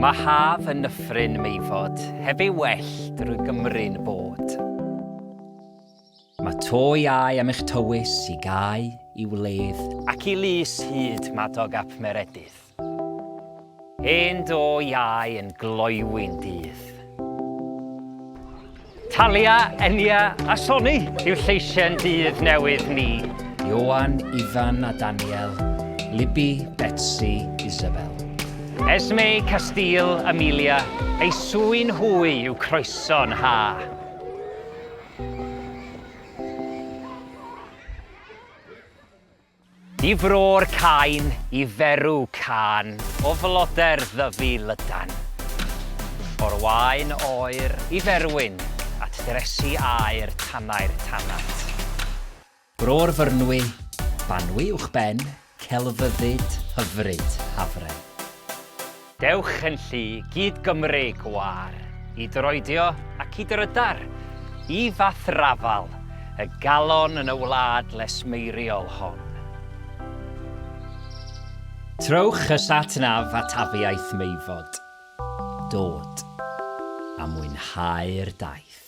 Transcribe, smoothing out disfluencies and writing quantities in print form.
Mae haf yn nyffryn Meifod heb ei well drwy Gymru'n bod. Mae to iau am eich tywys i gau, i wledd, ac i lys hyd Madog ap Meredydd. Hen do iau yn gloyw'n dydd. Talia, Enya a Soni yw lleisiau'n dydd newydd ni. Ioan, Ifan a Daniel, Libby, Betsi, Isabel. Esme, Castile, Amelia, eu swyn hwy yw croeso'n ha. I fro'r cain, i ferw cân, o floder ddyfu lydan. O'r waen oer i ferwyn, at dresi aer tannau'r tanat. Bro'r Fyrnwy, Banwy uwchben, celfyddyd hyfryd Hafren. Dewch yn llu, gyd Gymru gwâr, I droedio ac i drydar, I fathrafal, y galon yn y wlad lesmeiriol hon. Trowch y sat nav at afiaith Meifod, dod, a mwynhau'r daith.